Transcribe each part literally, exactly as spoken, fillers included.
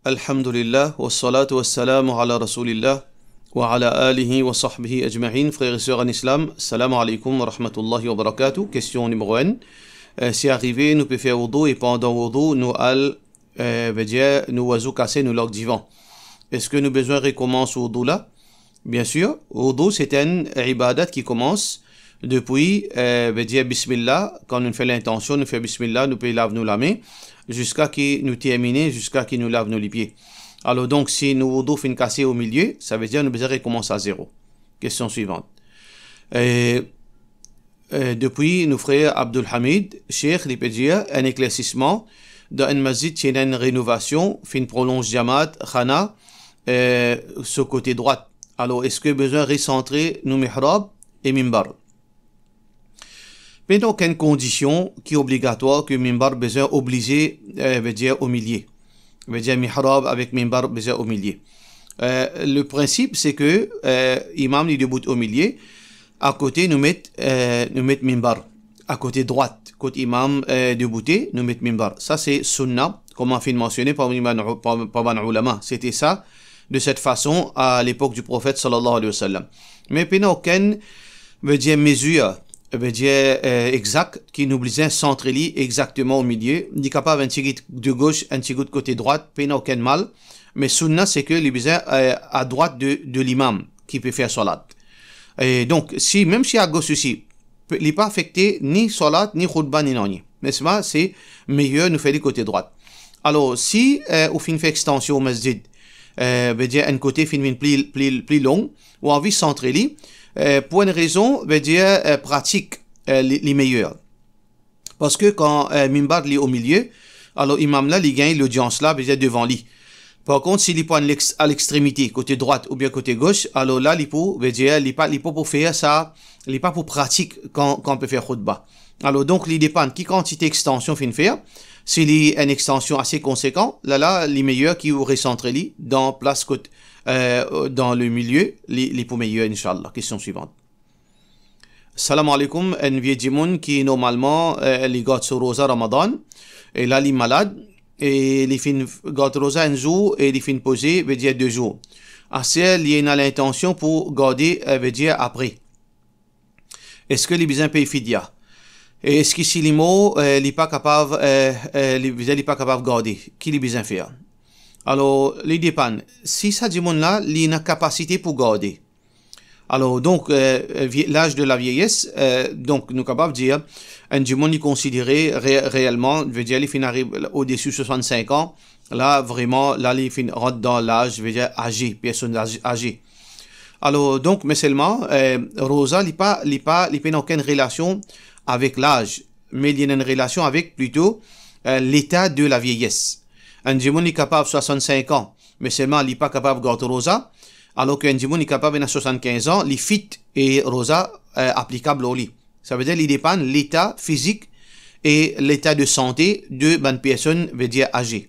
Alhamdulillah, wassalatu wassalamu ala Rasoulillah, wa ala alihi wa sahbihi ajma'in. Frer e ser an Islam, salam aleykoum wa rahmatullahi wa barakatuh. Kestion nimero enn. Eh, si arive nou pe fer woudou e pandan woudou nou al, eh, vedir nou wazo kase, nou larg divan. Eski nou bizin rekoumans woudou la? Bien sir, woudou se enn ibadat ki koumans depi, eh, vedir bismillah, kan nou fer lintansion, nou fer bismillah, nou pe lav nou lame, ziska ki nou termine, ziska ki nou lav nou lipie. Alor donk, si nou woudou finn kase omilie, savedir nou bizin rekoumans a zero. Kestion swivant. Eh, eh, depi nou frer Abdul Hamid, Sheikh, li pe dir, enn eklersisman, dan enn masjid ti ena enn renovasion, finn prolonz jamaat, khana, eh, so kote drwat. Alor, eski bizin resantre nou mihrab e minbar? Pena okenn kondision ki obligatwar ki minbar bizin oblize, eh, vedir omilie. Vedir mihrab avek minbar bizin omilie. Eh, le prinsip se ki, eh, imam li debout omilie, akote nou met, eh, nou met minbar, akote drwat, kot imam, eh, deboute, nou met minbar. Sa se sunna, kouma finn mansione par bann, par, par bann oulama. Sete sa, de cette façon, à l'époque du prophète, sallallahu alayhi wa sallam. Me pena okenn, vedir mezir, vedir, eh, exak, ki nou bizin santre li exakteman omilie. Li kapav enn tigit de gos, enn tigit kote drwat, pena okenn mal. Me sunna se ki li bizin, eh, a drwat de, de limam ki pe fer swalat. E donk, si, mem si a gos osi, pe-, li pa afekte ni swalat, ni khoutba, ni nanye. Me selman, se meyer nou fer li kote drwat. Alor, si, eh, ou finn fer extansion masjid, eh, vedir enn kote finn vinn pli, pli, pli long, ou anvi santre li, eh, pou enn rezon, vedir, eh, pratik, eh, li, li meyer. Parski kan, eh, minbar li omilie, alor imam la, li gagn lodians la, vedir devan li. Par kont, si li pou al lex-, a lextremite, kote drwat oubien kote gos, alor la, li pou, vedir, li pa, li pa pou fer sa, li pa pou pratik kan, kan pe fer khoutba. Alor donk, li depann ki kantite extansion finn fer. Si li enn extansion ase konsekan, la, la, li meyer ki ou resantre li dan plas kot, eh, dan le milie, li, li pou meyer, inshallah. Kestion swivant. Salam aleykoum, enn vie dimoun ki normalman, eh, li gard so roza Ramadan, e la li malad, e li finn f-, gard roza enn zour e li finn poze, vedir de zour. Aster li ena lintansion pou garde, eh, vedir apre. Eski li bizin pey fidya? E eski si li mor, eh, li pa kapav, eh, eh, li, vedir li pa kapav garde? Ki li bizin fer? Alor, li depann. Si sa dimoun la, li ena kapasite pou garde, alor, donk, eh, vie-, laz de lavieyes, eh, donk, nou kapav dir, enn dimoun li konsidere re-, reelman, vedir, li finn ariv odesi swasann-sink an, la, vreman, la, li finn rant dan laz, vedir, aze, personn aze, aze. Alor, donk, me selman, eh, roza, li pa, li pa, li pena okenn relasion avek laz, me li ena enn relasion avek, plito, eh, leta de lavieyes. Enn dimoun, li kapav swasann-sink an, me selman li pa kapav gard roza, alor ki enn dimoun li kapav ena swasann-kinz an, li fit e roza, eh, aplikab lor li. Savedir li depann leta fizik e leta de sante de bann personn, vedir aze.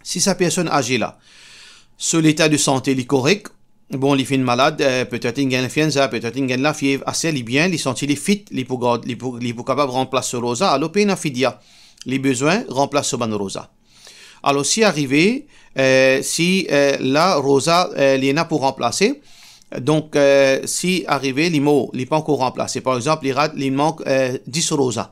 Si sa personn aze la, so leta de sante li korek, bon, li finn malad, eh, petet li gagn linflienza, petet li gagn lafiev, aster li bien, li santi li fit, li pou gard, li pou, li pou kapav ranplas so roza, alor pena fidya. Li bizin ranplas so bann roza. Alor, si arive, eh, si, eh, la roza, eh, li ena pou ranplase, donk, eh, si arive li mor, li pa ankor ranplase. Par exanp, li rat, li mank, eh, dis roza.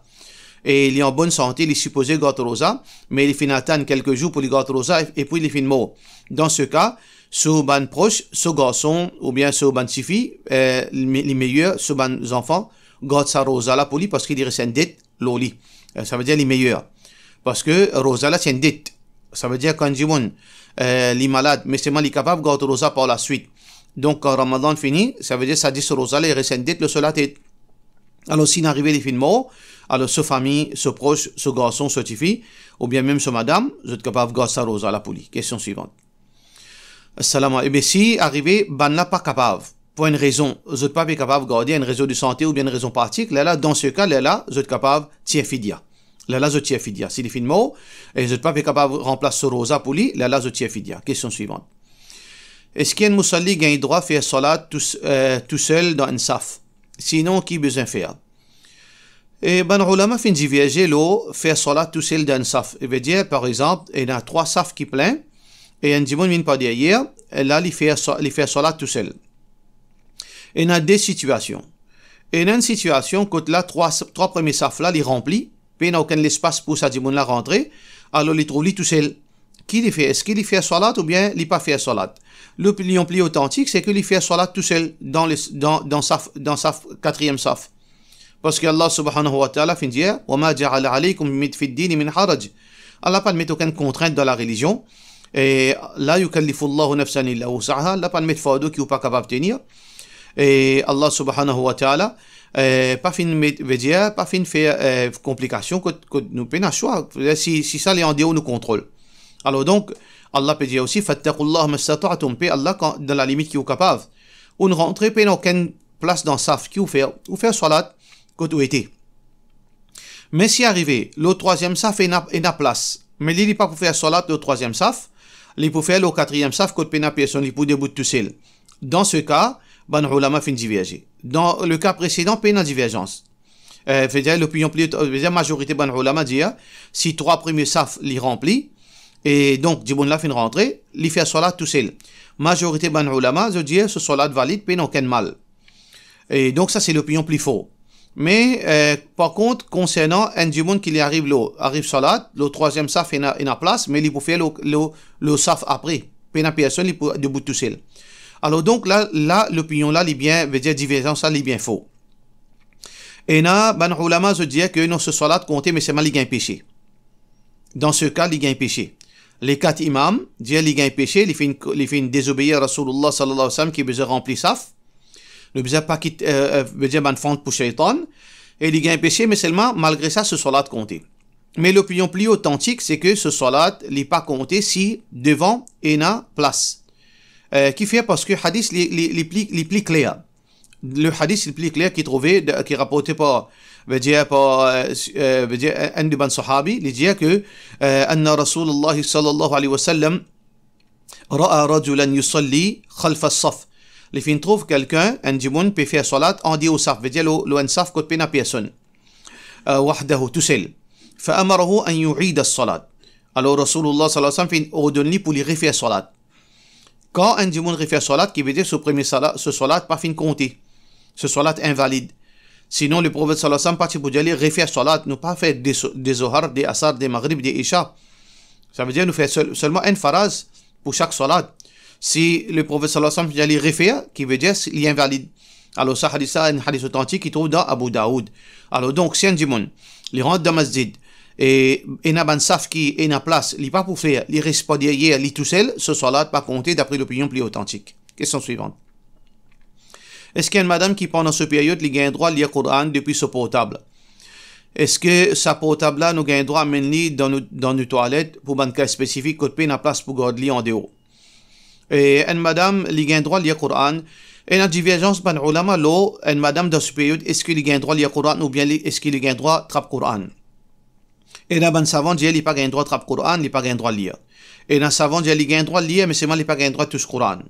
E li an bonn sante, li sipoze gard roza, me li finn atann kelke zour pou li gard roza, e, epi li finn mor. Dan se ka, so bann pros, so garson oubien so bann tifi, eh, li me-, li meyer so bann zanfan gard sa roza la pou li, parski li res enn det lor li. Eh, savedir li meyer. Parski roza la ti enn det. Savedir kan dimoun, eh, li malad, me selman li kapav gard roza par laswit. Donk, kan Ramadan fini, savedir sa dis roza la, li res enn det lor so latet. Alor, si inn arive li finn mor, alor so fami, so pros, so garson, so tifi, oubien mem so madam, zot kapav gard sa roza la pou li. Kestion swivant. Salam, ebe, si arive, bann la pa kapav, pou enn rezon, zot pa pe kapav garde, enn rezon de sante oubien enn rezon pratik, lerla, dan se ka, lerla, zot kapav tir fidya. Lerla, zot tir fidya. Si li finn mor, e zot pa pe kapav ranplas so roza pou li, lerla, zot tir fidya. Kestion swivant. Eski enn mousalli gagn drwa fer salat tou, eh, tousel dan enn saf? Sinon, ki bizin fer? E bann oulama finn diverze lor fer salat tousel dan enn saf. Savedir, par exanp, ena trwa saf ki plin, e enn dimoun vinn par deryer, e la li fer sa-, li fer salat tousel. Ena de sitiasion. Ena enn sitiasion kot la trwa, trwa premie saf la, li ranpli, pena okenn lespas pou sa dimoun la rantre, alor li trouv li tousel. Ki li fer? Eski li fer salat oubien li pa fer salat? Lopinion pli otantik, se ke li fer salat tousel dan le, dan, dan saf, dan saf, katriem saf. Parski Allah subhanahu wa ta'ala finn dir, "Wa ma ja'ala alaykum fid dini min haraj." Allah pa met okenn kontrint dan larelizion. E la yukallifu Allahu nafsan illa wus'aha. Allah pa met fardo ki ou pa kapav tenir. E Allah subhanahu wa ta'ala, e, pa finn met, vedir, pa finn fer, e, konplikasion kot, kot nou pena swa. Si, si sa li andeor nou kontrol. Alor donk, Allah pe dir osi, "Fattaqullaha mastata'tum", pe Allah kan, dan lalimit ki ou kapav. Ou'nn rantre, pena okenn plas dan saf, ki ou fer? Ou fer salat kot ou ete. Me si arive, lor trwaziem saf ena, ena plas, me li, li pa pou fer salat lor trwaziem saf, li pou fer lor katriem saf kot pena personn, li pou debout tousel. Dan se ka, bann oulama finn diverze. Dan le ka presedan, pena diverzans. E, vedir lopinion pli, vedir mazorite bann oulama dir, si trwa premie saf li ranpli, e donk dimoun la finn rantre, li fer salat tousel. Mazorite bann oulama, zot dir so salat valid, pena okenn mal. E donk sa se lopinion pli for. Me, e, par kont, konsernan enn dimoun ki li ariv lor, ariv salat, lor trwaziem saf ena, ena plas, me li pou fer lor, lor, lor saf apre, pena personn, li pou debout tousel. Alor donk la, la, lopinion la, li bien, vedir diverzans la, li bien for. Ena bann oulama, zot dir ke non, so salat konte, me selman li gagn pese. Dan se ka, li gagn pese. Le kat imam dir li gagn pese, li finn, li finn dezobeir Rasoulillah sallallahu alayhi wa sallam ki bizin ranpli saf. Nou bizin pa kit, e, e, vedir bann fant pou seytann. E li gagn pese, me selman, malgre sa, so salat konte. Me lopinion pli otantik, se ke so salat, li pa konte si devan ena plas. E, kifer? Parski hadis li, li, li pli, li pli kler. Le hadis li pli kler ki trouve, de, ki raporte par, vedir par, e, si, e, vedir enn de bann sahabi, li dir ke, e, anna Rasoulillah sallallahu alayhi wa sallam ra'a rajulan yusalli khalfa as-saf. Li finn trouv kelkenn, enn dimoun pe fer salat andeor saf, vedir lor, lor enn saf kot pena personn. E, wahdahu, tousel. Fa amarahu an yu'ida as-salat. Alor Rasoulillah sallallahu alayhi wa sallam finn ordonn li pou li refer salat. Kan enn dimoun refer salat, ki vedir so premie sala-, so salat pa finn konte. So salat invalid. Sinon, le Profet sallallahu alayhi wa sallam pa ti pou dir li refer salat, nou pa fer de so-, de Zohar, de Asar, de Maghrib, de Isha. Sa vedir nou fer sel-, selman enn faraz pou sak salat. Si le Profet sallallahu alayhi wa sallam dir li refer, ki vedir li invalid. Alor sa hadis la, enn hadis otantik ki trouv dan Abu Daoud. Alor donk, si enn dimoun, li rant dan masjid, e ena bann saf ki ena plas, li pa pou fer, li res par deryer, li tousel, so salat pa konte dapre lopinion pli otantik. Kestion swivan. Eski enn madam ki pandan so peryod, li gagn drwa lir Koran depi so portab? Eski sa portab la, nou gagn drwa amenn li dan nou, dan nou twalet pou bann ka spesifik kot pena plas pou gard li andeor? E enn madam, li gagn drwa lir Koran. Ena diverzans bann oulama lor enn madam dan so peryod, eski li gagn drwa lir Koran oubien li, eski li gagn drwa trap Koran? Ena bann savan dir li pa gagn drwa trap Koran, li pa gagn drwa lir. Ena savan dir li gagn drwa lir, me selman li pa gagn drwa tous Koran.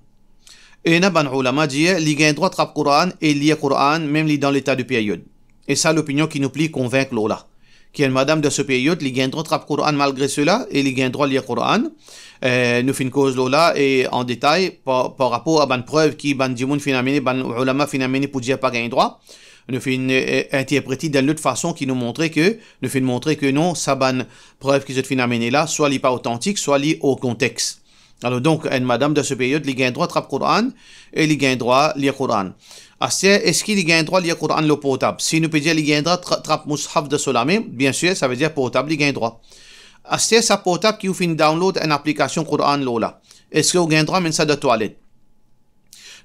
Ena bann oulama dir li gagn drwa trap Koran e lir Koran, mem li dan leta de peryod. E sa lopinion ki nou pli konvink lor la. Ki enn madam dan so peryod, li gagn drwa trap Koran malgre sela, e li gagn drwa lir Koran. Eh, nou finn koz lor la, e an detay, par, par rapor a bann prev ki bann dimoun finn amene, bann oulama finn amene pou dir pa gagn drwa. Nou finn, eh, interprete dan lot fason ki nou montre ke, nou finn montre ke non, sa bann prev ki zot finn amene la, swa li pa otantik, swa li or kontex. Alor donk, enn madam dan so peryod, li gagn drwa trap Koran e li gagn drwa lir Koran. Aster, eski li gagn drwa lir Koran lor portab? Si nou pe dir li gagn drwa tra-, trap moushaf dan so lame, biensir, sa vedir portab li gagn drwa. Aster, sa portab ki ou finn download enn aplikasion Koran lor la, eski ou gagn drwa amenn sa dan twalet?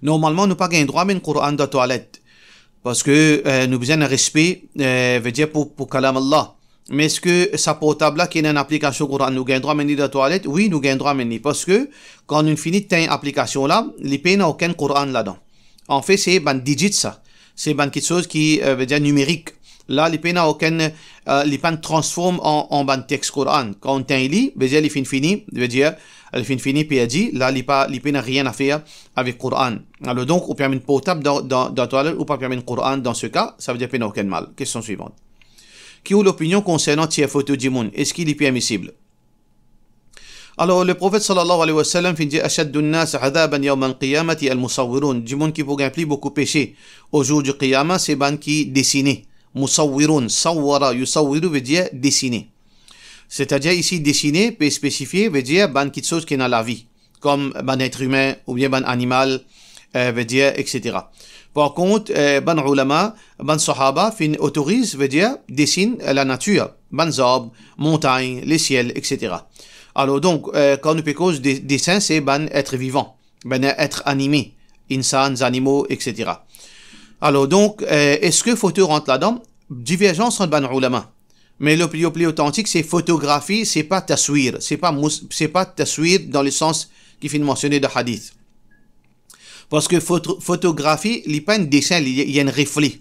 Normalman, nou pa gagn drwa amenn Koran dan twalet. Parski, eh, nou bizin enn respe, eh, vedir pou, pou kalam Allah. Me eski sa portab la ki ena enn aplikasion Koran, nou gagn drwa amenn li dan twalet? Wi, nou gagn drwa amenn li. Parski kan nou fini tegn aplikasion la, li pena okenn Koran ladan. Anfet, se bann digit sa. Se bann kiksoz ki, eh, vedir nimerik. La, li pena okenn, eh, li pa'nn transform an, an bann tex Koran. Kan ou tegn li, vedir li finn fini, vedir li finn fini perdi, la li pa, li pena nanye a fer avek Koran. Alor donk, ou pe amenn portab dan, dan, dan twalet, ou pa pe amenn Koran dan se ka, sa vedir pena okenn mal. Kestion swivan. Ki ou lopinion konsernan tir foto dimoun? Eski li permisib? Alor, le Profet sallallahu alayhi wa sallam finn dir, "Ashaddu an-nas adhaban yawm al-qiyamati al-musawwirun." Dimoun ki pou gagn pli boukou pese o zour di Qiyama, se bann ki desine. Musawwirun, sawwara, yusawwiru, vedir desine. Setadir isi, desine pe spesifie, vedir bann kiksoz ki ena lavi, kom bann et imin oubien bann animal, eh, vedir, et cetera. Par kont, eh, bann oulama, bann sahaba finn otoriz, vedir, desine, eh, lanatir, bann zarb, montagn, lesiel, et cetera. Alor donk, eh, kan nou pe koz de-, desin, se bann et vivan, bann et anime, insan, zanimo, et cetera. Alor donk, eh, eski foto rant ladan? Diverzans ant bann oulama. Me le pli, le pli otantik, se fotografi, se pa taswir, se pa mus-, se pa taswir dan le sans ki finn mansione dan hadith. Parski foto-, fotografi, li pa enn desin, li, li enn refle.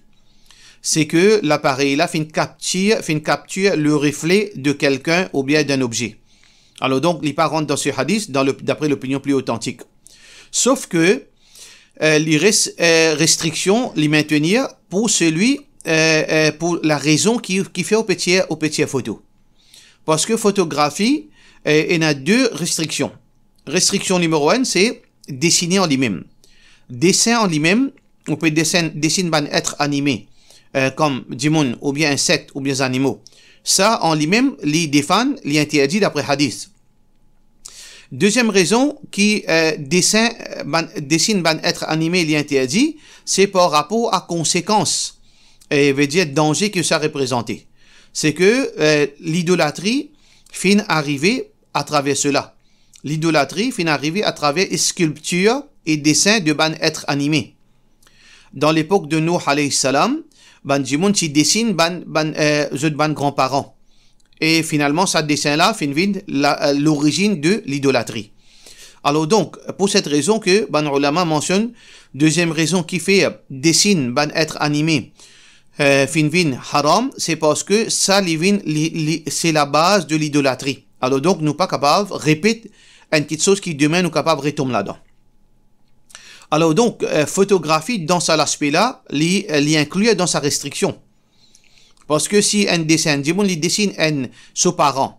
Se ke laparey la finn kaptir, finn kaptir le refle de kelkenn oubien d'enn obze. Alor donk, li pa rant dan se hadith, dan le, dapre lopinion pli otantik. Sof ke, eh, li res, eh, restriksion, li maintenir pou selwi, eh, eh, pou la rezon ki, ki fer ou pe tir, ou pe tir foto. Parski fotografi, eh, ena de restriksion. Restriksion nimero enn, se desine an limem. Desin an limem, ou pe desin, desine bann et anime, eh, kom dimoun, oubien insek, oubien zanimo. Sa an limem, li defann, li interdi dapre hadith. Deziem rezon ki, eh, desin, eh, bann, desine bann et anime, li interdi, se par rapor a konsekans, eh, vedir danze ki sa reprezante. Se ke, eh, lidolatri finn arive atraver sela. Lidolatri finn arive atraver skilptir e desin de bann et anime. Dan lepok de Nouh alayhi salam, bann dimoun ti desine bann, bann, eh, zot bann granparan. E finalman, sa desin la finn vinn la, eh, lorizinn de lidolatri. Alor donk, pou set rezon ke bann oulama mansionn, deziem rezon ki fer desine bann et anime, eh, finn vinn haram, se parski sa li vinn, li, li, se labaz de lidolatri. Alor donk, nou pa kapav repet enn kiksoz ki demin nou kapav retom ladan. Alor donk, eh, fotografi dan sa laspe la, li, eh, li inklir dan sa restriksion. Parski si enn desin, dimoun li desine enn so paran,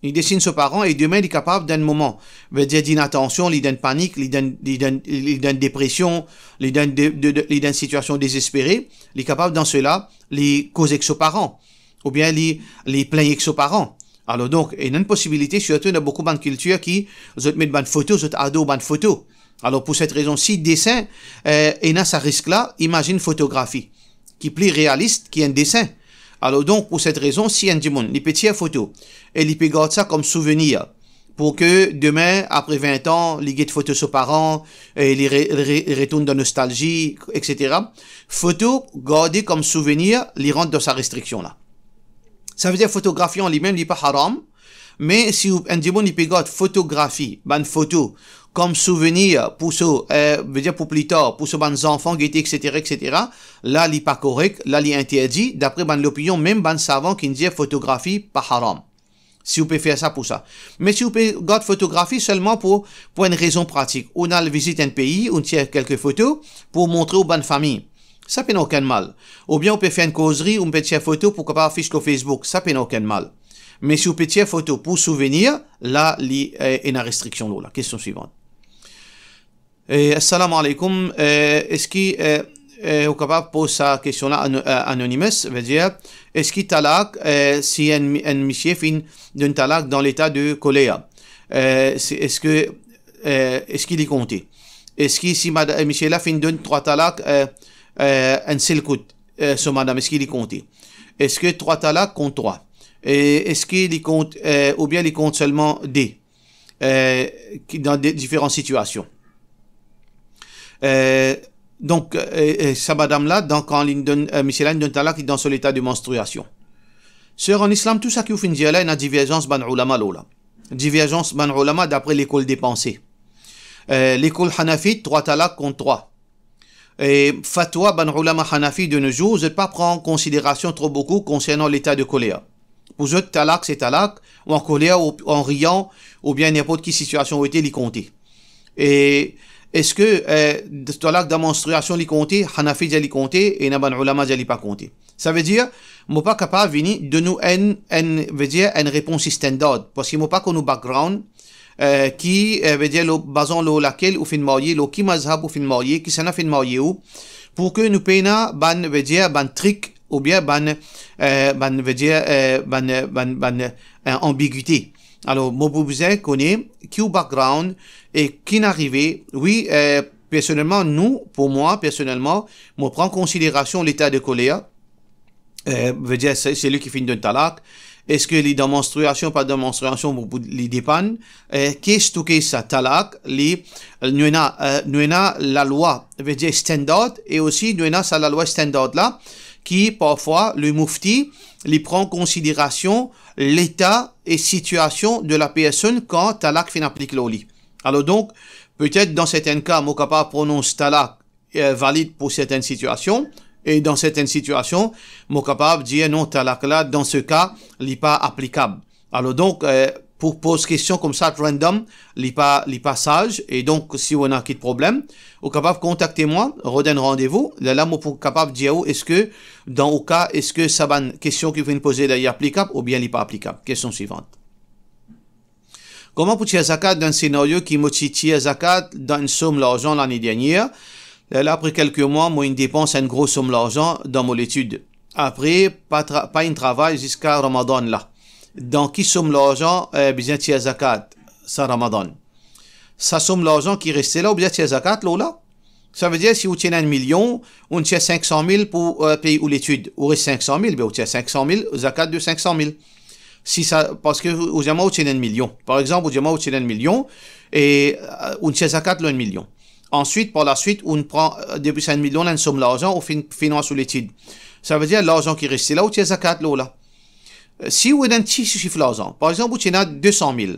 li desine so paran e demin li kapav dan enn moman, vedir dinatansion, li dan enn panik, li dan, li dan, li dan depresion, li dan de, de, de, li dan enn sitiasion dezespere, li kapav dan sela, li koz ek so paran, oubien li, li plegn ek so paran. Alor donk, ena enn posibilite, sirtou dan boukou bann kiltir ki zot met bann foto, zot ador bann foto. Alor pou set rezon, si desin, eh, ena sa risk la, imazinn fotografi, ki pli realis ki enn desin. Alor donk, pou set rezon, si enn dimoun, li pe tir foto, e li pe gard sa kom souvenir, pou ke demin, apre vin an, li get foto so paran, e li re-, re-, retourn dan nostalzi, et cetera. Foto garde kom souvenir, li rant dan sa restriksion la. Savedir fotografi an limem, li pa haram, me si ou, enn dimoun, li pe gard fotografi, bann foto, kom souvenir pou so, eh, vedir pou pli tar, pou so bann zanfan gete, et cetera, et cetera, la, li pa korek, la, li interdi, dapre bann lopinion, mem bann savan ki dir fotografi pa haram. Si ou pe fer sa pou sa. Me si ou pe gard fotografi selman pou, pou enn rezon pratik, ou'nn al vizit enn pei, ou'nn tir kelke foto pou montre ou bann fami, sa pena okenn mal. Oubien ou pe fer enn kozri, ou pe tir foto pou kapav afis lor Facebook, sa pena okenn mal. Me si ou pe tir foto pou souvenir, la, li, eh, ena restriksion lor la. Kestion swivan. Eh, assalamu alaikum. Eh, eski, eh, eh, ou kapav poz sa kestion la ano-, eh, anonymous, vedir, eski talak, eh, si enn mi-, enn misie finn donn talak dan leta de koler, eh, si, eski, eh, eski li konte? Eski si mad-, eh, misie la finn donn trwa talak, eh, eh, enn sel kout, eh, so madam, eski li konte? Eski trwa talak kont trwa? E eski li kont, eh, oubien li kont selman de, eh, ki, dan de, diferan sitiasion? Eh, donk, eh, eh, sa madam la, dan kan li donn, eh, misie la, li donn talak, li dan so leta de manstriasion. Ser, an islam, tou sa ki ou finn dir la, ena diverzans bann oulama lor la. Diverzans bann oulama dapre lekol de panse. Eh, lekol Hanafi, trwa talak kont trwa. E fatwa bann oulama Hanafi de nos jours, zot pa pran konsiderasion tro boukou konsernan leta de koler. Pou zot, talak se talak, ou an koler, ou, ou an riyan, oubien ninport ki sitiasion ou ete, li konte. E eski, eh, talak dan manstriasion li konte? Hanafi dir li konte, e ena bann oulama dir li pa konte. Savedir, mo pa kapav vini donn ou enn, enn, vedir enn repons standard, parski mo pa konn ou background, eh, ki, eh, vedir, lor, bazan lor lakel ou finn marye, lor ki mazhab ou finn marye, kisannla finn marye ou, pou ke nou pena bann, vedir, bann trik, oubien bann, eh, bann, vedir, eh, bann, eh, bann, bann, eh, anbigite. Alor, mo pou bizin kone ki ou background e ki'nn arive. Wi, eh, personelman, nou, pou mwa, personelman, mo pran konsiderasion leta de koler, eh, vedir, se, seli ki finn donn talak, eski li dan manstriasion, pa dan manstriasion, pou, pou li depann, eh, kes tou kes sa talak, li, nou ena, eh, nou ena lalwa, vedir standard, e osi nou ena sa lalwa standard la, ki parfwa le mufti, li pran konsiderasion leta e sitiasion de la personn kan talak finn aplik lor li. Alor donk, petet dan sertin ka, mo kapav pronons talak, eh, valid pou sertin sitiasion, e dan sertin sitiasion, mo kapav dir non, talak la, dan se ka, li pa aplikab. Alor donk, eh, pou poz kestion koumsa at random, li pa, li pa saz, e donk, si ou ena kit problem, ou kapav kontakte mwa, rod enn randevou, lerla mo pou kapav dir ou, eski, dan ou ka, eski sa bann kestion ki ou finn poze la, li aplikab oubien li pa aplikab. Kestion swivan. Kouma pou tir zakat dan enn senario ki mo ti tir zakat dan enn som larzan lane dernier? Lerla, apre kelke mwa, mo inn depans enn gro som larzan dan mo letid. Apre, pa tra-, pa inn travay ziska Ramadan la. Dan ki som larzan, eh, bizin tir zakat sa Ramadan? Sa som larzan ki reste la, ou bizin tir zakat lor la? Savedir, si ou ti ena enn milion, ou tir sink san mil pou, eh, pey ou letid, ou res sink san mil, be ou tir sink san mil, zakat de sink san mil. Si sa, parski ou dir mwa ou ti ena enn milion. Par exanp, ou dir mwa ou ti ena enn milion, e, eh, ou tir zakat lor enn milion. Answit, par laswit, ou pran, eh, depi sa enn milion la, enn som larzan, ou finn finans ou letid. Savedir, larzan ki reste la, ou tir zakat lor la. Eh, si ou ena enn ti sif larzan, par exanp, ou ti ena de san mil,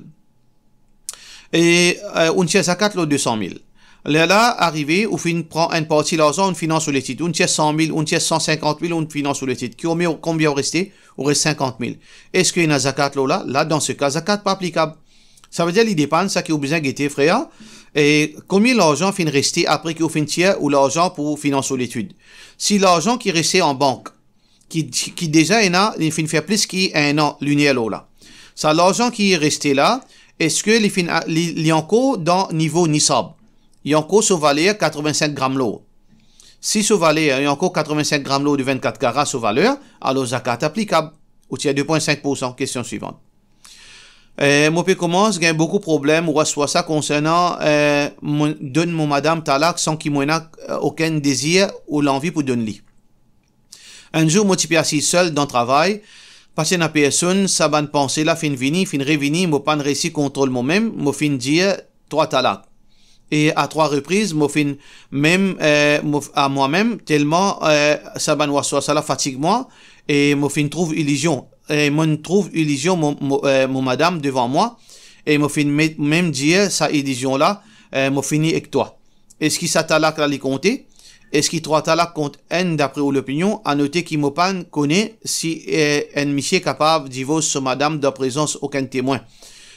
e, eh, ou tir zakat lor de san mil. Lerla arive, ou finn pran enn parti larzan, ou finans ou letid. Ou tir san mil, ou tir san sinkant mil, ou finans ou letid. Konbien, konbien ou reste? Ou res sinkant mil. Eski ena zakat lor la? La, dan se ka, zakat pa aplikab. Savedir, li depann sa ki ou bizin gete, frer. E konbien larzan finn reste apre ki ou finn tir ou larzan pou finans ou letid? Si larzan ki reste an bank, ki, ki deza ena, li finn fer plis ki enn an li ena lor la. Sa larzan ki reste la, eski li finn a-, li, li ankor dan nivo nisab? Li ankor so valer katrevin-sink gram lor. Si so valer, li ankor katrevin-sink gram lor de vinn-kat kara so valer, alor zakat aplikab. Ou tir de pwin sink poursan. Kestion swivan. Eh, mo pe koumans gagn boukou problem, waswasa konsernan, eh, mo donn mo madam talak san ki mo ena, eh, okenn dezir ou lanvi pou donn li. Enn zour, mo ti pe asiz sel dan travay, pa ti ena personn, sa bann panse la finn vini, finn revini, mo pa'nn reysi kontrol momem, mo finn dir trwa talak. E a trwa repriz, mo finn mem, eh, mo, a mwa mem, telman, eh, sa bann waswasa la fatig mwa, e mo finn trouv ilizion. E mo'nn trouv ilizion mo, mo, eh, mo madam devan mwa, e mo finn met, mem dir sa ilizion la, eh, mo fini ek twa. Eski sa talak la li konte? Eski trwa talak kont enn dapre ou lopinion? Anote ki mo pa'nn kone si, eh, enn misie kapav divors so madam dan prezans okenn temwin,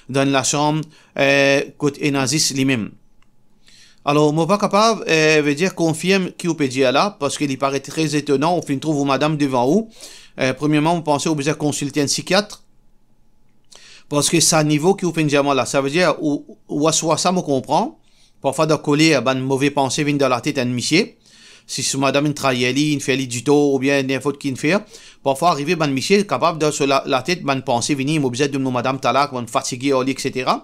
dan enn lasam, eh, kot ena zis limem. Alor, mo pa kapav, eh, vedir konfirm ki ou pe dir la, parski li paret tre etonan, ou finn trouv ou madam devan ou. Eh, premierman, mo panse ou bizin konsilte enn sikiat, parski sa nivo ki ou finn dir mwa la, savedir ou, ou waswasa, mo konpran. Parfwa dan koler, bann move panse vinn dan latet enn misie. Si so madam inn trair li, inn fer li ditor, oubien ninport ki inn fer. Parfwa arive bann misie kapav dan so la-, latet, bann panse vini, mo bizin donn mo madam talak, mo fatige ar li, etsetera.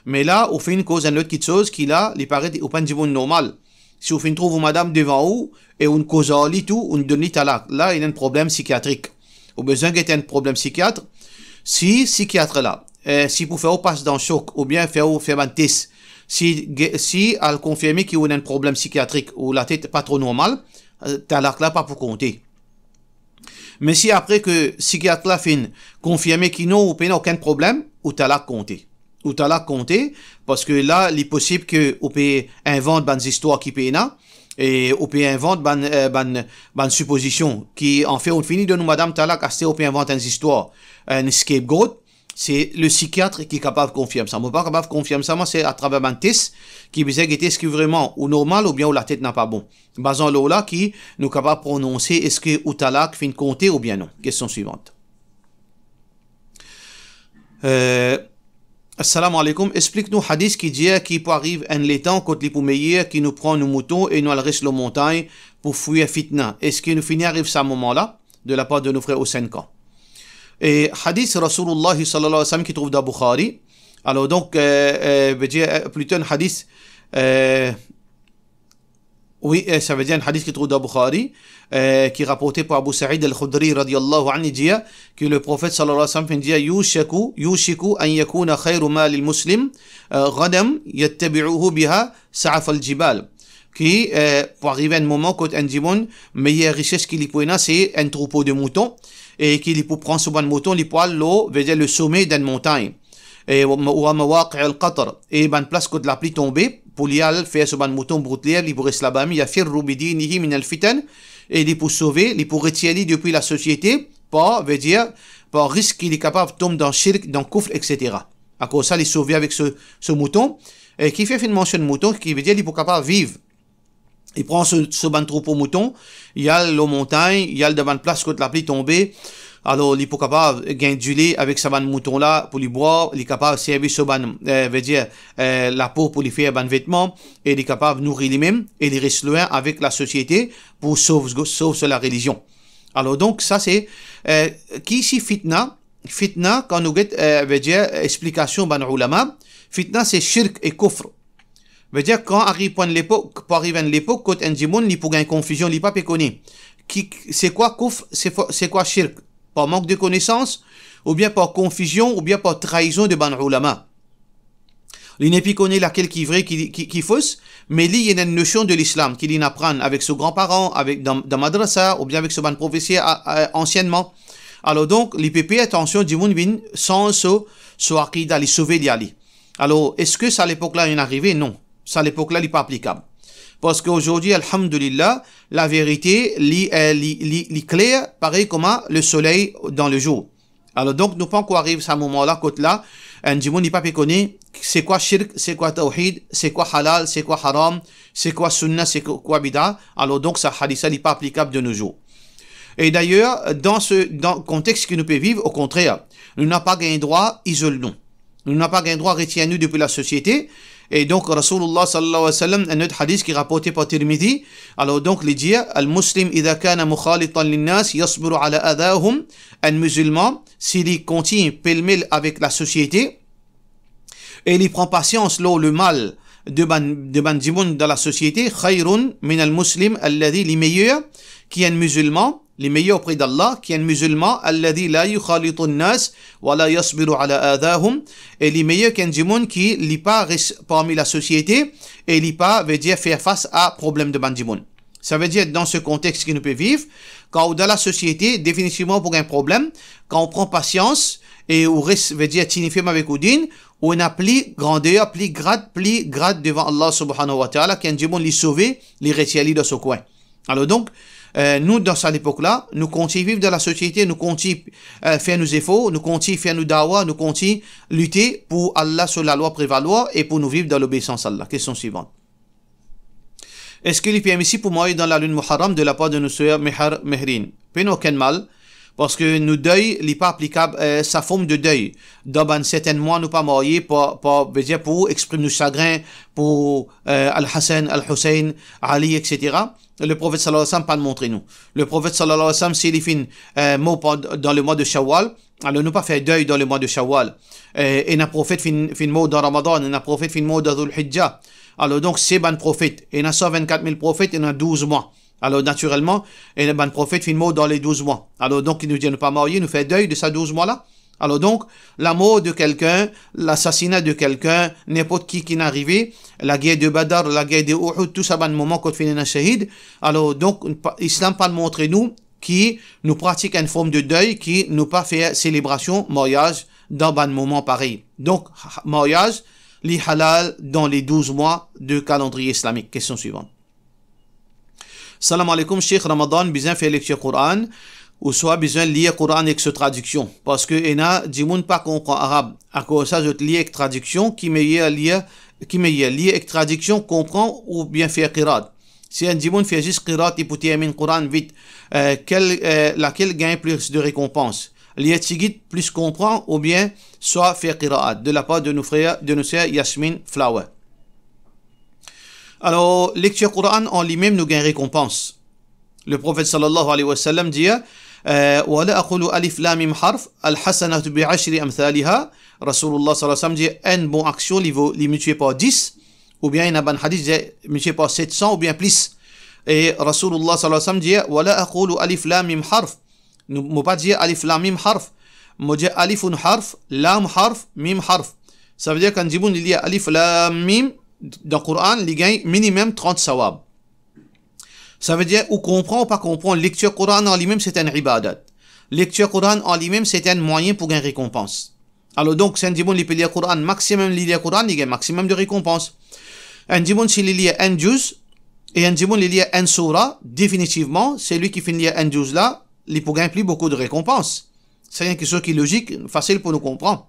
Me la, ou finn koz enn lot kitsoz ki la, li paret ou pa enn dimoun normal. Si ou finn trouv ou madam devan ou, e ou'nn koz ar li tou, ou'nn donn li talak, la, ena enn problem sikiatrik. Ou bizin get enn problem sikiat. Si sikiat la, eh, si pou fer ou pas dan sok, oubien fer ou fer bann tes, si ge-, si al konfirme ki ou ena enn problem sikiatrik, ou latet pa tro normal, eh, talak la pa pou konte. Me si apre ke sikiat la finn konfirme ki non, ou pena okenn problem, ou talak konte. Ou talak konte, parski la, li posib ke ou pe invant bann zistwar ki pena, e ou pe invant bann, eh, bann, bann sipozision ki, anfin, ou fini donn ou madam talak, aster ou pe invant enn zistwar, enn scapegoat, se le sikiat ki kapav konfirm sa. Mo pa kapav konfirm sa, mwa, se atraver bann tes ki bizin gete eski vreman ou normal oubien ou latet napa bon. Bazan lor la ki nou kapav prononse eski ou talak finn konte oubien non. Kestion swivan. Eh, Assalamu alaikum. Explik nou hadis ki dir ki pou ariv enn letan kot li pou meyer ki nou pran nou mouton e nou al res lor montagn pou fwir fitna. Eski nou fini ariv sa moman la, de la part de nos frères au Sénégal? E hadis Rasoulullah sallallahu alayhi wa sallam ki trouv dan Bukhari. Alors donc, euh, euh, veut dire, euh, plutôt un hadith, euh, oui, euh, ça veut dire un hadith qui trouve dans Bukhari, euh, qui est rapporté par Abu Sa'id al-Khudri radiyallahu anhu, il dit que le prophète sallallahu alayhi wa sallam dit, yushiku, yushiku an yakuna khayru malil muslim, euh, ghanam yattabi'uhu biha sa'af al-jibal. Ki, euh, pou ariv enn moman kot enn dimoun, meyer rises ki li pou ena, se enn troupo de mouton, e ki li pou pran so bann mouton, li pou al lor, veut dire le sommet d'enn montagn. E wa, wa mawaqi al-qatr, e bann plas kot lapli tonbe, pou li al fer so bann mouton brout ler, li pou res laba, yafirru bidinihi min al-fitan, e li pou sove, li pou retir li depi lasosiete, par, veut dire, par risk ki li kapav tom dan shirk, dan koufr, et cetera. Akoz sa, li sove avek so, so mouton, e ki fer finn mansionn mouton, ki veut dire li pou kapav viv. Li pran so, so bann troupo mouton, li al lor montagn, li al dan bann plas kot lapli tonbe. Alor, li pou kapav gagn dile avek sa bann mouton la pou li bwar, li kapav servi so bann, euh, veut dire, euh, lapo pou li fer bann vetman, e li kapav nouri limem, e li res lwin avek lasosiete pou sov, sov so larelizion. Alor, donk, sa se, euh, ki si fitna, fitna, kan nou get, euh, veut dire, explikasion bann oulama, fitna se shirk e koufr. Veut dire, kan ariv pou enn lepok, pou ariv enn lepok kot enn dimoun, li pou gagn konfizion, li pa pe kone ki, se kwa koufr, se fo-, se kwa shirk, par mank de konesans, oubien par konfizion, oubien par traizon de bann oulama. Li nepli kone lakel ki vre, ki, ki, ki fos, me li, li ena enn nosion de lislam, ki li aprann avek so granparan, avek dan, dan madrasa, oubien avek so bann profeser a, a, ansienman. Alor donk, li pe per atansion, dimoun vinn sanz so, so akida, li sove li ale. Alor, eski sa lepok la inn arive? Non. Sa lepok la, li pa aplikab. Parski azordi, alhamdulillah, laverite, li, euh, li, li, li kler, parey kouma le soley dan le zour. Alor, donk, nou pa ankor ariv sa moman la, kot la, enn dimoun, li pa pe kone, se kwa shirk, se kwa tawhid, se kwa halal, se kwa haram, se kwa sunna, se kwa bida. Alor, donk, sa hadis la, li pa aplikab de nos jours. E dayer, dan se, dan kontex ki nou pe viv, okontrer, nou napa gagn drwa izol nou. Nou napa gagn drwa retir nou depi lasosiete. E donk, Rasoulullah sallallahu alayhi wa sallam, enn lot hadis ki raporte par Tirmidhi, alor donk, li dir, al-muslim idha kana mukhalitan linnas yasbiru ala adahum, enn mizilman, si li kontign pelmel avek lasosiete, e li pran pasians lor lemal de bann, de bann dimoun dan lasosiete, khayrun min al-muslim alladhi, li meyer ki enn mizilman, li meyer opre d'Allah ki enn mizilman, alladhi la yukhalitu an-nas wa la yasbiru ala adahum, e li meyer ki enn dimoun ki li pa res parmi lasosiete e li pa, veut dire, fer fas a problem de bann dimoun. Savedir, dan se kontex ki nou pe viv, kan ou dan lasosiete, definitivman ou pou gagn problem, kan ou pran pasians e ou res, veut dire, tini ferm avek ou din, ou ena pli grander, pli grad, pli grad devan Allah subhanahu wa ta'ala, ki enn dimoun li sove, li retir li dan so kwin. Alor donk, euh, nou, dan sa lepok la, nou kontign viv dan lasosiete, nou kontign, euh, fer nou zefor, nou kontign fer nou dawa, nou kontign lite pou Allah so lalwa prevalwar e pou nou viv dan lobeisans Allah. Kestion swivan. Eski li permisib pou marye dan lalinn Muharram de lapar de nou ser Mehar Mehrin? Pena okenn mal, parski nou dey, li pa aplikab, euh, sa form de dey. Dan bann sertin mwa, nou pa marye par, par, veut dire, pou exprim nou sagrin pou, euh, Al-Hasan, Al-Husayn, Ali, et cetera. Le Profet sallallahu alayhi wa sallam pa montre nou. Le Profet sallallahu alayhi wa sallam, si li finn, euh, mor pand-, dan lemwa de Shawwal, alor nou pa fer dey dan lemwa de Shawwal. Euh, ena profet finn, finn mor dan Ramadan, ena profet finn mor dan Dhul Hijja. Alor donk, se bann profet, ena san vinn-kat mil profet, ena douz mwa. Alor, natirelman, ena bann profet finn mor dan le douz mwa. Alor donk, nou dir nou pa marye, nou fer dey de sa douz mwa la. Alor donk, lamor de kelkin, lasasina de kelkin, ninport ki ki inn arive, lager de Badr, lager de Uhud, tou sa bann moman kot finn ena shahid. Alor donk, pa, Islam pa montre nou ki nou pratik enn form de dey, ki nou pa fer selebrasion maryaz dan bann moman parey. Donk, ha-, maryaz, li halal dan le douz mwa de kalandriye islamik. Kestion swivan. Salam alaikum, Sheikh, Ramadan bizin fer lektir Koran, ouswa bizin lir Koran ek so tradiksion? Parski ena dimoun pa konpran arab. Akoz sa, zot lir ek tradiksion, ki meyer lir, ki meyer, lir ek tradiksion, konpran oubien fer qiraat? Si enn dimoun fer zis qiraat, li pou terminn Koran vit, euh, kel, euh, lakel gagn plis de rekonpans? lir tigit plis konpran oubien swa fer qiraat, de lapar de nou frer, de nou ser Yasmin Flower. Alor, lektir Koran an limem, nou gagn rekonpans. Le Profet sallallahu alayhi wa sallam dir, eh, "Wa la aqulu alif lam mim harf, al hasanatu bi ashri amthaliha." Rasoulullah sallallahu alayhi wa sallam dir, enn bon aksion, li vo, li miltipliye par dis, oubien ena bann hadis dir, miltipliye par set san oubien plis. E Rasoulullah sallallahu alayhi wa sallam dir, "Wa la aqulu alif lam mim harf." Nou, mo pa dir alif lam mim harf. Mo dir alifun harf, lam harf, mim harf. Savedir kan dimoun li lir alif lam mim dan Koran, li gagn minimem trant sawab. Savedir, ou konpran ou pa konpran, lektir Koran an limem se enn ibadat. Lektir Koran an limem se enn mwayin pou gagn rekonpans. Alor donk, si enn dimoun li pe lir Koran, maximum li lir Koran, li gagn maximum de rekonpans. Enn dimoun si li lir enn juz, e enn dimoun li lir enn soura, definitivman, selwi ki finn lir enn juz la, li pou gagn pli boukou de rekonpans. Se enn kiksoz ki lozik, fasil pou nou konpran.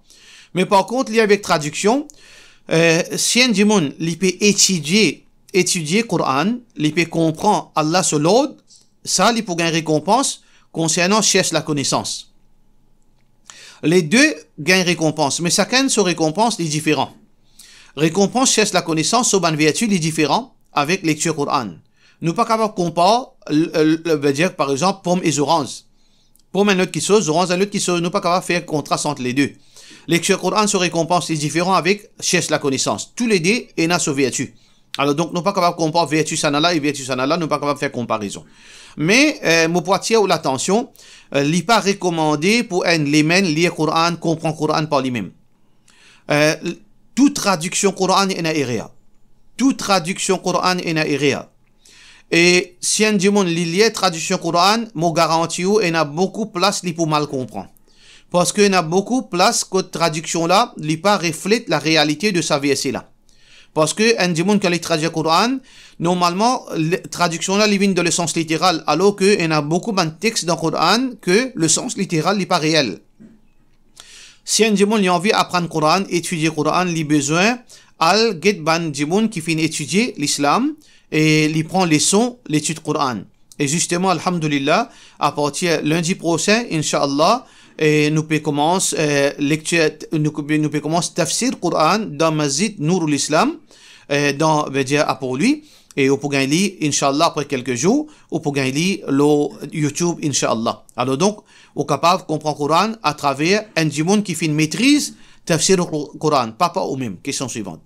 Me par kont, li avek tradiksion, eh, si enn dimoun li pe etidie, etidie Koran, li pe konpran Allah so lord, sa li pou gagn rekonpans konsernan sers lakonesans. Le de gagn rekonpans, me sakenn so rekonpans li diferan. Rekonpans sers lakonesans, so bann verti li diferan avek lektir Koran. Nou pa kapav konpar, l-, l-, l-, vedir, par exanp, pom e zoranz. Pom enn lot kiksoz, zoranz enn lot kiksoz, nou pa kapav fer kontras ant le de. Lektir Koran so rekonpans li diferan avek sers lakonesans. Toule de ena so verti. Alor donk, nou pa kapav konpar verti sa la e verti sa la, nou pa kapav fer konparezon. Me, eh, mo pou atir ou latansion, eh, li pa rekomande pou enn layman lir Koran, konpran Koran par limem. Eh, tou tradiksion Koran ena erer. Tou tradiksion Koran ena erer. E si enn dimoun li lir tradiksion Koran, mo garanti ou ena boukou plas li pou mal konpran. Parski ena boukou plas kot tradiksion la, li pa reflet larealite de sa verse la. Parski enn dimoun kan li tradir Koran, normalman, le-, tradiksion la, li vinn dan le sans literal, alor ke ena boukou bann text dan Koran ke le sans literal li pa reel. Si enn dimoun li anvi aprann Koran, etidie Koran, li bizin al get bann dimoun ki finn etidie Lislam e li pran leson letid Koran. E zisteman, alhamdulillah, apartir lindi prosin, inshallah, e nou pe koumans, eh, lektir, nou, nou pe koumans tafsir Koran dan Masjid Nourul Islam, eh, dan, vedir, a Port-Louis. E ou pou gagn li, inshallah, apre kelke zour, ou pou gagn li lor YouTube, inshallah. Alor donk, ou kapav konpran Koran atraver enn dimoun ki finn metriz tafsir Koran, pa par oumem. Kestion swivan.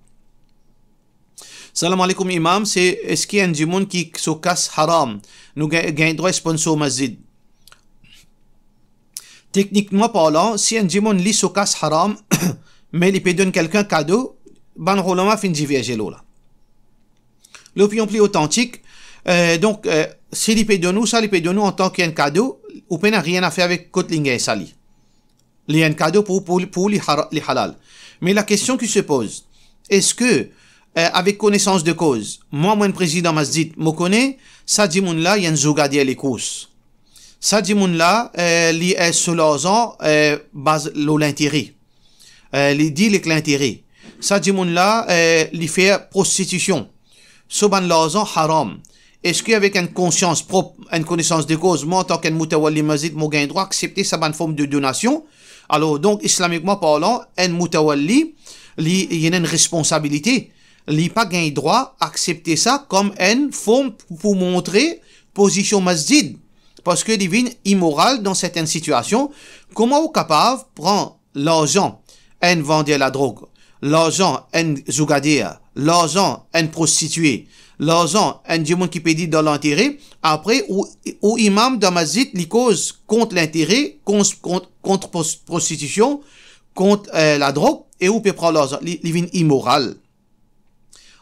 Salam aleykoum, Imam, se, eski enn dimoun ki so kas haram, nou gagn, gagn drwa sponsor masjid? Teknikman parlan, si enn dimoun li so kas haram, me li pe donn kelkenn kado, bann oulama finn diverze lor la. Lopinion pli otantik, eh, donk, eh, si li pe donn ou sa, li pe donn ou antan ki enn kado, ou pena nanye a fer avek kot li gagn sa li. Li enn kado pou, pou, pou li hara-, li halal. Me la question qui se pose, eski, eh, avek konesans de koz, mwa, mo enn prezidan masjid, mo kone sa dimoun la, li enn zougader lekours. Sa dimoun la, eh, li, eh, so larzan, eh, baz lor lintere. Eh, li dil ek lintere. Sa dimoun la, eh, li fer prostitision. So bann larzan haram. Eski avek enn konsians prop, enn konesans de koz, mwa, antan ki enn moutawalli masjid, mo gagn drwa aksepte sa bann form de donasion? Alor, donk, islamikman parlan, enn moutawalli, li, li ena enn responsabilite. Li pa gagn drwa aksepte sa kom enn form pou, pou montre pozision masjid, parski li vinn imoral dan sertenn sitiasion. Kouma ou kapav pran larzan enn vander ladrog, larzan enn zougader, larzan enn prostitie, larzan enn dimoun ki pe dil dan lintere, apre ou, ou imam dan masjid, li koz kont lintere, kont, kont, kont pros-, prostision, kont, eh, ladrog, e ou pe pran larzan, li, li vinn imoral.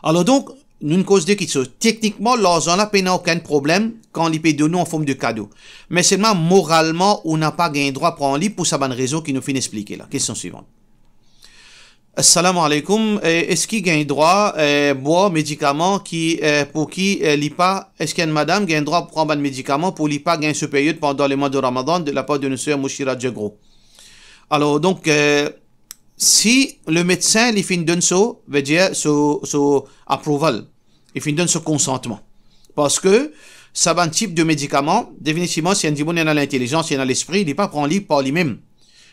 Alor donk, nou koz de kiksoz. Teknikman, larzan la pena okenn problem kan li pe donn ou an form de kado. Me selman, moralman, ou napa gagn drwa pran li pou sa bann rezon ki nou finn explike la. Kestion swivan. Assalamu alaikum. Eh, eski gagn drwa, eh, bwar medikaman ki, eh, pou ki, eh, li pa, eski enn madam gagn drwa pran bann medikaman pou li pa gagn so period pandan lemwa de Ramadan de lapar de nou ser Moushira Diegro? Alor, donk, eh, si le medsin li finn donn so, vedir so, so approval, li finn donn so konsantman. Parski sa bann tip de medikaman, definitivman, si enn dimoun ena lintelizans, ena lespri, li pa pran li par limem.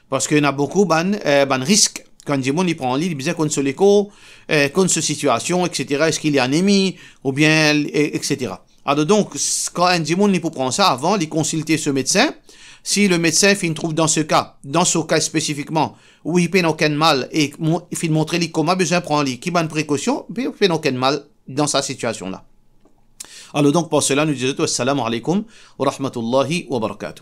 Parski ena boukou bann, eh, bann risk. Kan enn dimoun li pran li, li bizin konn so lekor, eh, konn so sitiasion, et cetera. Eski li anemi, oubien, eh, et cetera. Alor donk, s-, kan enn dimoun li pou pran sa, avan li konsilte so medsin. Si le medsin finn trouv dan se ka, dan so ka spesifikman, ou li pena okenn mal, e mo-, finn montre li kouma bizin pran li, ki bann prekosion, pe-, pena okenn mal dan sa sitiasion la. Alor donk, par sela, nou dir zot, assalamu alaikum wa rahmatullahi wa barakatuh.